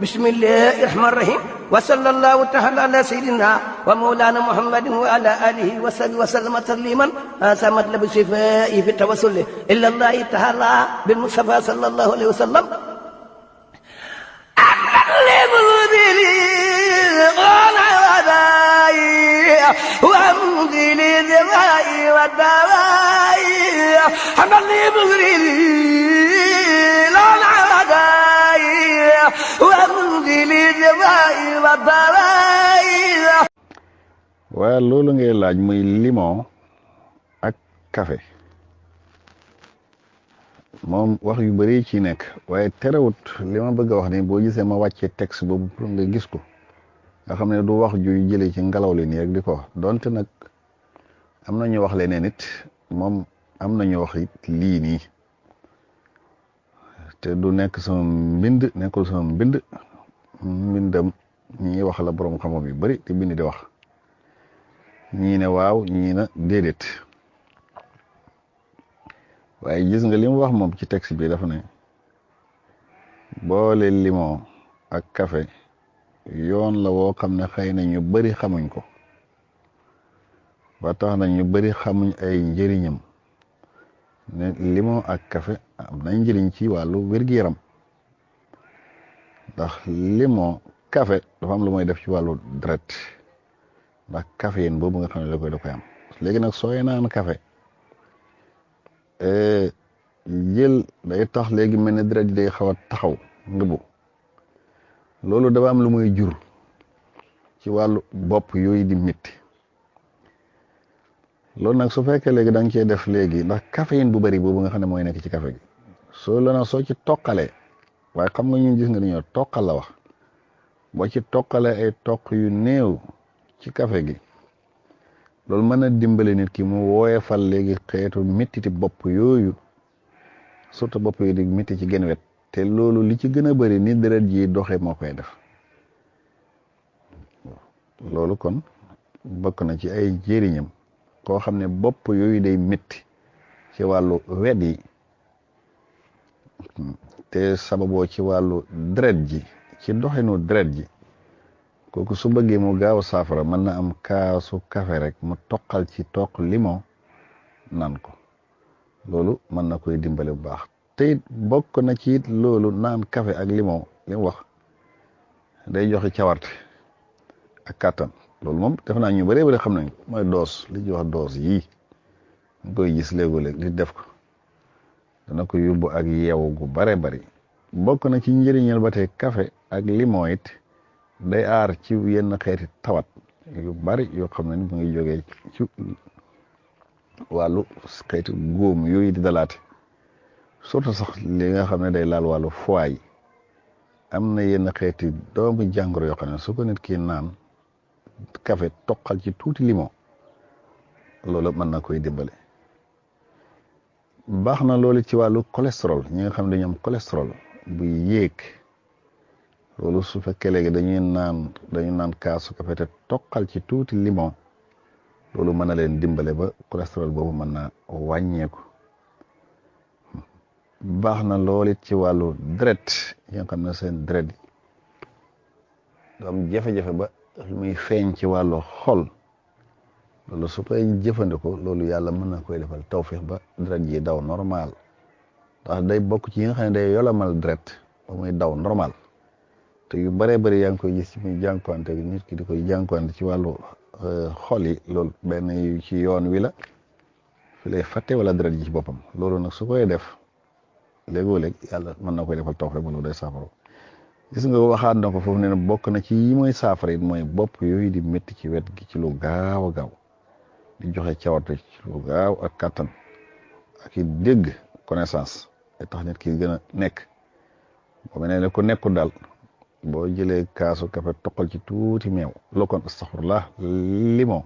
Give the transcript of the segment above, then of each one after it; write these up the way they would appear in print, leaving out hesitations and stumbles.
bismillahi rahmani rahim wa sallallahu taala ala sayyidina wa mawlana muhammadin wa ala alihi wa sahbihi wa sallama tasliman samat labi shifai fi tawassul illa allahi taala bil mustafa sallallahu alayhi wa sallam waaye loolu ngay laaj muy limon ak café moom wax yu bari ci nekk waaye terewut li ma bëgg a wax ni boo gisee ma wàccee texte boobu pour nga gis ko nga xam ne du wax juy jëlee ci ngelaw li nii rek di ko wax donte nag am na ñu wax leneen it moom am na ñu wax it lii nii te du nekk sama mbind nekkul sama mbindam ñi wax la borom xam-xam yu bari te bind di wax ñii ne waaw ñii na déedéet waaye gis nga li mu wax moom ci texte bi dafa ne boole limon ak café yoon la woo xam ne xëy na ñu bari xamuñ ko ba tax na ñu bari xamuñ ay njëriñam ne limon ak café am na njëriñ ci wàllu wér-gi-yaram ndax limon café dafa am lu muy def ci wàllu deret ndax caféine boobu nga xam ne da koy am léegi nag sooy naan café jël day tax léegi mel ne deret ji day xaw a taxaw ngëbu loolu dafa am lu muy jur ci wàllu bopp yooyu di métti loolu nag su fekkee léegi da nga cee def léegi ndax caféine bu bari boobu nga xam ne mooy nekk ci café gi soo ci toqalee waaye xam nga ñun gis nga dañoo toqal la wax boo ci toqalee ay toq yu néew ci café gi loolu mën na dimbale nit ki mu woyefal léegi xeetu méttiti bopp yooyu surtout bopp yooyu di métti ci genn wet te loolu li ci gën a bari ni deret ji doxee moo koy def loolu kon bokk na ci ay njëriñam koo xam ne bopp yooyu day métti ci wàllu wet yi te sababoo ci wàllu deret ji ci doxinu deret ji kooku su bëggee mu gaaw saafara mën na am kaasu café rek mu toqal ci toq limon naan ko loolu mën na koy dimbale bu baax te it bokk na ci it loolu naan café ak limon li mu wax day joxe cawarte ak kàttan loolu moom def naa ñu bëree bëri xam nañ mooy doos li ñuy wax doos yii nga koy gis léegoo-léeg li def ko dana ko yóbbu ak yeewu gu bare bari bokk na ci njëriñal ba tey café ak limon it day aar ci yenn xeeti tawat yu bari yoo xam ne mu ngi jógee ci wàllu xeeti góom yooyu di dalaate surtout sax li nga xam ne day laal wàllu foie yi am na yenn xeeti doomu jàngoro yoo xam ne su ko nit ki naan café toqal ci tuuti limon loolu mën na koy dimbale baax na loolu ci wàllu cholestérol ñi nga xam ne dañu am cholestérol bu yéeg loolu su fekkee léegi dañu naan kaasu café te toqal ci tuuti limon loolu mën na leen dimbale ba cholestérol boobu mën na wàññeeku baax na loolu ci wàllu deret yi nga xam ne seen deret yi du am jafe-jafe ba muy feeñ ci wàllu xol loolu su koy jëfandikoo loolu yàlla mën na koy defal tawfeex ba deret ji daw normal ndax day bokk ci yi nga xam ne day yolamal deret ba muy daw normal te yu bëree bëri yaa ngi koy gis ci muy jànkuwante nit ki di koy jànkuwante ci wàllu xol yi loolu benn yu ci yoon wi la fi lay fàtte wala deret ji ci boppam loolu nag su koy def léegoo-léeg yàlla mën na koy defal tawfeex ba loolu day saafara gis nga waxaat na ko foofu ne bokk na ci yi mooy saafara it mooy bopp yooyu di métti ci wet gi ci lu gaaw a gaaw di joxe cawarte ci lu gaaw ak kattan ak i dégg connaissance day tax nit ki gën a nekk boo mel ne ku nekkul daal boo jëlee kaasu café toqal ci tuuti meew lokkoon astaghfirullah limon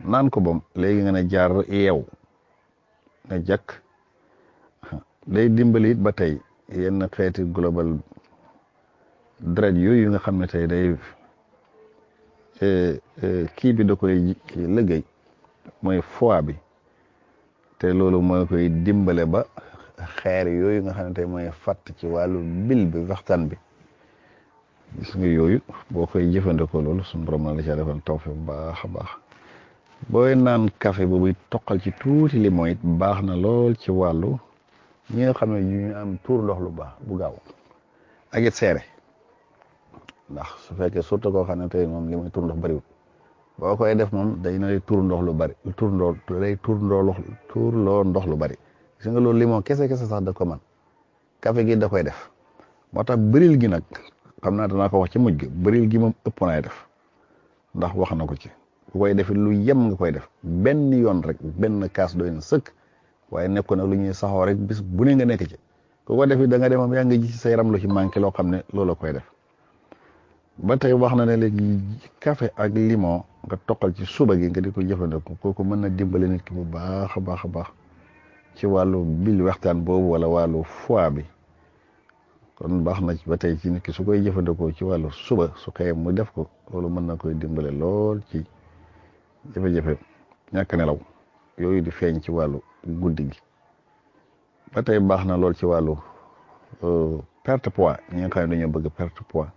naan ko bom léegi nga ne jaar yeew nga jàkk day dimbali it ba tey yenn xeeti global deret yooyu nga xam ne tey day kii bi da koy liggéey mooy foie bi te loolu mooy koy dimbale ba xeer yooyu nga xam ne tey mooy fatt ci wàllu bil bi waxtaan bi gis nga yooyu boo koy jëfandikoo loolu suñu borom na la ca defal tawfeex bu baax a baax booy naan café boobu toqal ci tuuti limon it baax na lool ci wàllu ñi nga xam ne ñu am tuur ndox lu baax bu gaaw ak it seere ndax su fekkee surtout koo xam ne tey moom li muy tuur ndox bariwul boo koy def moom day na tuur ndox lu bari tuur loo ndox lu bari gis nga loolu limon kese sax da ko man café gi da koy def moo tax bëril gi nag xam naa danaa ko wax ci mujj gi bëril gi moom ëpp naay def ndax wax na ko ci ku koy defit lu yem nga koy def benn yoon rek benn kaas doy na sëkk waaye nekku nag lu ñuy saxoo rek bis bu ne nga nekk ci ku ko defit da nga demam yaa nga ji ci sa yaram lu ci manqué loo xam ne loolu koy def ba tey wax na ne léegi café ak limon nga toqal ci suba gi nga di ko jëfandikoo kooku mën na dimbale nit ki bu baax a baax a baax ci wàllu bil waxtaan boobu wala wàllu foie bi kon baax na ba tey ci nit ki su koy jëfandikoo ci wàllu suba su xëyee mu def ko loolu mën na koy dimbale lool ci jafe-jafe ñàkk nelaw yooyu di feeñ ci wàllu guddi gi ba tey baax na lool ci wàllu perte poids ñi nga xam ne dañoo bëgg perte poids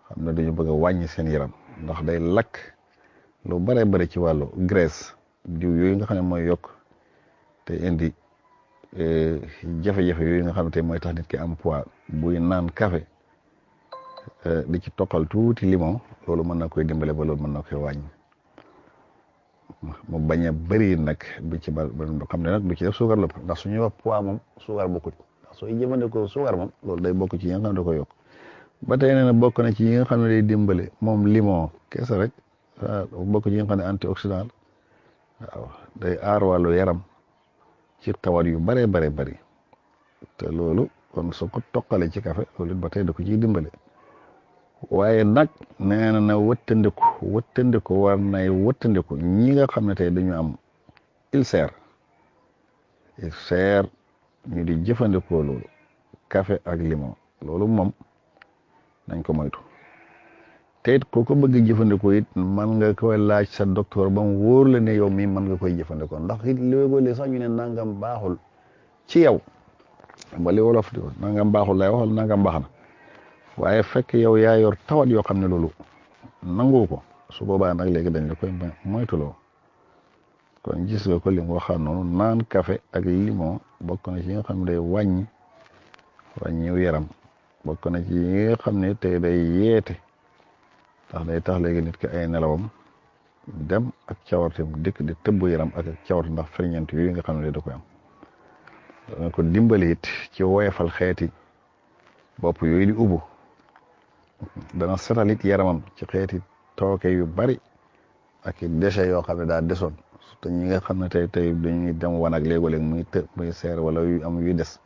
xam ne dañu bëgg a wàññi seen yaram ndax day lakk lu bare bare ci wàllu graisse diw yooyu nga xam ne mooy yokk te indi jafe-jafe yooyu nga xam ne tey mooy tax nit ki am poids buy naan café di ci toqal tuuti limon loolu mën na koy dimbale ba loolu mën na koy wàññi mu bañ a bëri nag du ci ba xam ne nag du ci def suukar lépp ndax suñuy wax poids moom suukar bokkut ndax sooy jëfandikoo suukar moom loolu day bokk ci yi nga xam ne da koy yokk ba tey nee na bokk na ci yi nga xam ne day dimbale moom limon kese rek bokk ci yi nga xam ne antioxydant waaw day aar wàllu yaram ci tawat yu bare bari te loolu kon soo ko toqalee ci café loolu it ba tey da ko ciy dimbale waaye nag nee na wëttandiku war nay wëttandiku ñi nga xam ne tey dañu am ulcère ñu di jëfandikoo loolu café ak limon loolu moom nañ ko moytu te it ko bëgg jëfandikoo it man nga koy laaj sa docteur ba mu wóor la ne yow mii mën nga koy jëfandikoo ndax it léegoo-léeg sax ñu ne nangam baaxul ci yow ba li wolof di ko nangam baaxul lay waxal nangam baax na waaye fekk yow yaa yor tawat yoo xam ne loolu nangu ko su boobaa nag léegi dañ la koy moytuloo kon gis nga ko li mu waxaat noonu naan café ak limon bokk na ci yi nga xam ne day wàññiw yaram bokk na ci yi nga xam ne tey day yeete ndax day tax léegi nit ki ay nelawam dem ak cawartem dëkk di tëbb yaram ak cawarte ndax ferñeent yooyu nga xam ne da koy am dana ko dimbali it ci woyefal xeeti bopp yooyu di ubbu dana setal it yaramam ci xeeti tooke yu bari ak déchets yoo xam ne daa desoon te ñi nga xam ne tey dañuy dem wan ak léego-léeg muy seer wala yu am yuy des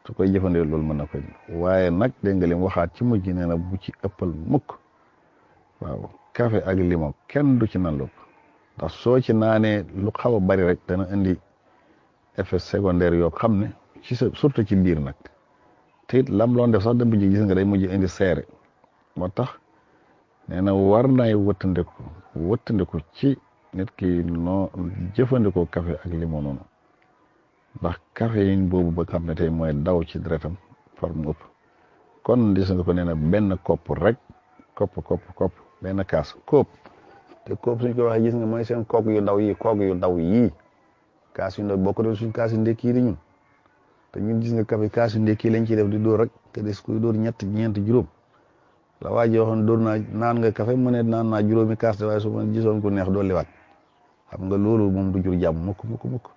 su koy jëfandikoo loolu mën na koy waaye nag dégg nga lim waxaat ci mujj nee na bu ci ëppal mukk waaw café ak limon kenn du ci nan lu ndax soo ci naanee lu xaw a bari rek dana indi effet secondaire yoo xam ne ci surtout ci biir nag te it lam loon def sax dem ji gis nga day mujj indi seere moo tax nee na war naay wëttandiku ci nit ki noo jëfandikoo café ak limon noonu ndax caféine boobu ba xam ne tey mooy daw ci deretam far mu ëpp kon gis nga ko nee na benn kopp rek kopp benn kaas kopp te kopp suñ ko waxee gis nga mooy seen kook yu ndaw yii kaas yu ndaw bokk doon suñ kaas yu ndekki yi di ñun te ñun gis nga café kaas yu ndekki lañ ciy def di dóor rek te des koy dóor ñett ñeent juróom la waa ji waxoon dóor naa naan nga café mu ne naan naa juróomi kaas te waaye su ma gisoon ku neex dolliwaat xam nga loolu moom du jur jàmm mukk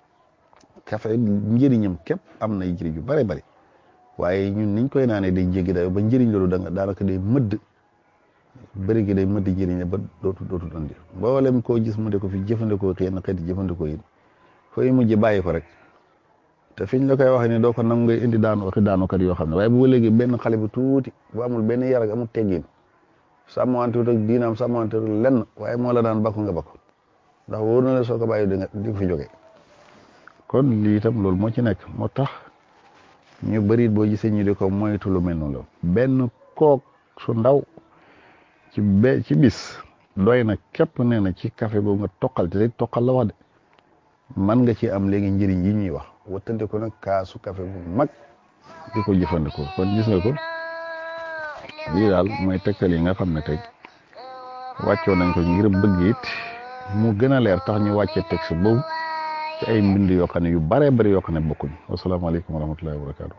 café njëriñam képp am na njëriñ yu bare bari waaye ñun niñ koy naanee day jéggi dayo ba njëriñ loolu daanaka day mëdd bëri gi day mëdd njëriñ ba dootul andi mboolem koo gis mu de ko fi jëfandikoo xëy na xeeti jëfandikoo yi fooy mujj bàyyi ko rek te fiñ la koy wax ne doo ko nangu ngay indi daanukat yoo xam ne waaye bu léegi benn xale bu tuuti bu amul benn yar ak amul teggin sàmmante ak diinaam sàmmante lenn waaye moo la daan bakku nga bakku ndax wóor na la soo ko bàyyi di fi jógee kon lii itam loolu moo ci nekk moo tax ñu bëri boo gisee ñu di ko moytu lu mel noonu la benn kook su ndaw ci bis doy na képp nee na ci café boobu nga toqal te toqal la wax de man nga ci am léegi njëriñ yi ñuy wax wattante ko nag kaasu café bu mag di ko jëfandikoo kon gis nga ko lii daal mooy tegtal yi nga xam ne tey wàccoo nañ ko ngir bëgg it mu gën a leer tax ñu wàccee texte boobu ci ay mbind yoo xam ne yu baree bari yoo xam ne bokkuñ wasalaamaaleykum wa rahmatullahi wa barakaatu.